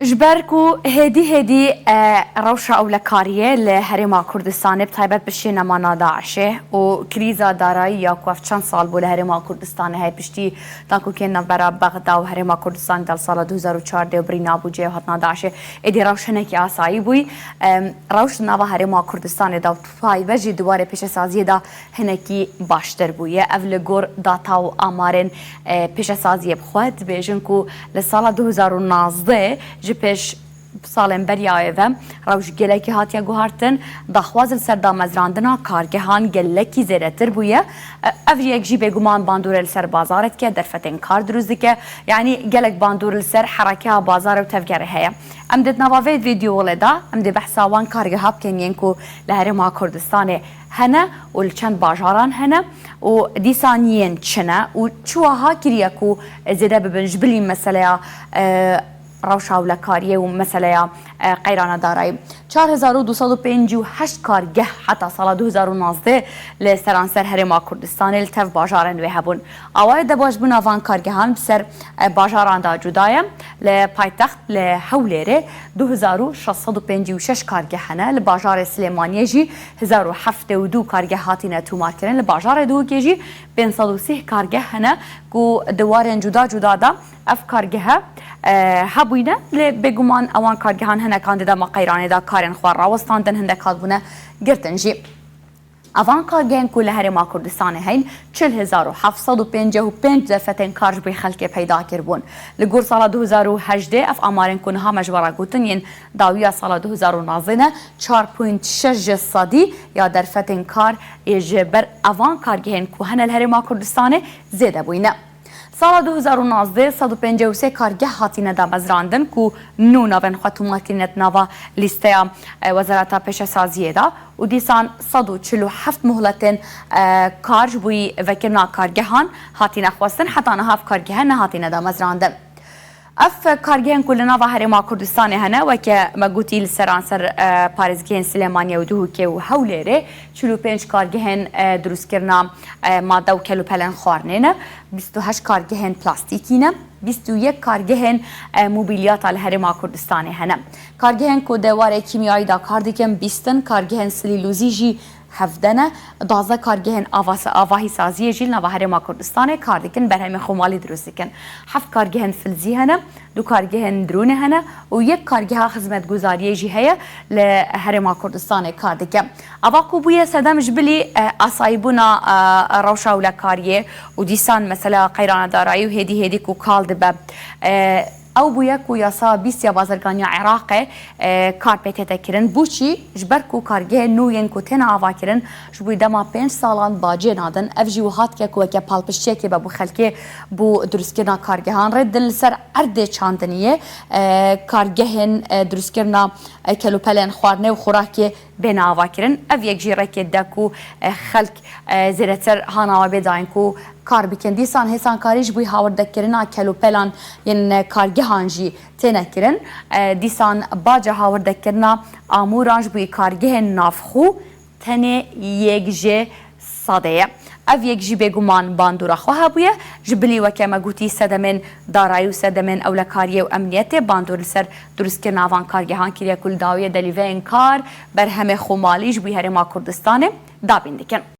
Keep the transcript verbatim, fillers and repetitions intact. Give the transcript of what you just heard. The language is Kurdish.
Ji ber ku hêdî hêdî, e, rewşa ewlekariyê li Herêma Kurdistanê, bi taybet bi şênema na DAIŞê û krîza darayî ya ku ev çend sal bû li Herêma Kurdistanê heye, piştî tankokên navbera Bexda û Herêma Kurdistanê de li sala du hezar û çardeh û birîna bûcê û hatina DAIŞê, êdî rewş hinekî asayî bûyî. Em, rewş di nava Herêma Kurdistanê de û taybet jî di warê pêşesaziyê de hinekî baştir bûye. Ev li gor data û amarên, e, pêşesaziyê bi xwe dibêjin ku li sala du hezar û nazdeh ji pêş salên beriya wê ve rewş gelekî hatiye guhartin. Daxwaz li ser damezrandina kargehan gelekî zêdetir bûye. E, ev yek jî bêguman bandorê li ser bazarê dike, derfetên kar dirust dike. Yanî gelek bandor li ser herakeya bazarê û tevgerê heye. Em dê di nava vê vîdyoyê de em dê behsa wan kargeha bikin yên ku li Herêma Kurdistanê hene û li çend bajaran hene û dîsan yên çi ne û çi wiha kiriye ku zêde bibin ji bilî meseleya, e, rewşa ewlekariyê û meseleya, e, qeyrana darayî. Çar hezar û du sed û pêncî û heşt kargeh heta sala du hezar û nazdeh li seranser Herêma Kurdistanê li tev bajarên wê hebûn. Awayê debaşbûna van kargehan bi ser, e, bajaran de cuda ye. Li paytext, li Hewlêrê du hezar û şeş sed û pêncî û şeş kargeh hene, li bajarê Silêmaniyê jî hezar û heftê û du kargeh hatine tûmarkirin, li bajarê Duhokê jî pênc sed û sî kargeh hene ku di warên cuda cuda de ev kargehe, e, hebûyne, lê bêguman ewan kargehan hinekan di dema qeyranê de karên xwe rawestandin, hindek hatibûne girtin jî. Evan kargehên ku li Herêma Kurdistanê heyn, çil hezar û heft sed û pêncî û pênc derfetên kar ji bo xelkê peyda kiribûn. Li gor sala du hezar û hejdeh, ev amarên ku niha me ji we re gotin yên dawiya sala du hezar û nazdeh ne, çar point şeş ji sedî ya derfetên kar ê ji ber evan kargehên ku hene li Herêma Kurdistanê zêde bûyne. Sala du hezar û nazdeh, sed û pêncî û sê kargeh hatine damezrandin ku nû navên xwe tûmar kirine di nava lîsteya, e, Wezareta Pêşesaziyê de û dîsan sed û çil û heft muhletên, e, kar ji bo vekirina kargehan hatine xwestin, heta niha ev kargehe nehatine damezrandin. Ev kargehên ku li nava Herêma Kurdistanê hene, weke me gotî, li seranser, e, parêzgehên Silêmaniyê û Duhokê û Hewlêrê, çil û pênc kargehên, e, dirustkirina, e, made û kelûpelên xwarinê ne, bîst û heşt kargehên plastîkî ne, bîst û yek kargehên, e, mobîlyata li Herêma Kurdistanê hene. Kargehên ku di warê kîmyayî de kar dikin bîst in, kargehên silîlozî jî hevdeh ne, duwazdeh kargehên avas-, avahîsaziyê jî li nava Herêma Kurdistanê kar dikin, berhemê xwemalî dirust dikin. Heft kargehên filzî hene, du kargehên drone hene û yek kargeha xizmetguzariyê jî heye li Herêma Kurdistanê kar dike. Ava ku bûye sedem ji bilî, e, asayîbûna, e, rewşa ewlekariyê û dîsan mesela qeyrana darayî û hêdî hêdî ku kal dibe. E, ew bûye ku yasa bîst ya bazirganiya Iraqê, e, kar pê tête kirin. Bûçî? Ji ber ku kargehên nû yên ku têne avakirin ji bo dema pênc salan bacê nadin. Ev jî wiha dike ku weke palpiştiyekê be bo xelkê, bo dirustkirina kargehan. Rê din li ser erdê çandiniyê, e, kargehên, e, dirustkirina, e, kelûpelên xwarinê û xorakê bêne avakirin. Ev yek jî rêkê dide ku, e, xelk, e, zêdetir hanawa bê dayîn ku kar bikin. Dîsan hêsankarî ji bo hawirdekirina kelûpelan yên kargehan jî têne kirin. E, dîsan baca hawirdekirina amûran ji bo kargehên navxwe tenê yek ji sedê ye. Ev yek jî bêguman bandora xwe hebûye. Ji bilî weke me gotî sedemên darayî û sedemên ewlekariyê û emniyetê bandor li ser dirustkirina van kargehan kiriye ku li dawiyê de lîveyên kar, berhemê xwemalî ji bo Herêma Kurdistanê dabîn dikin.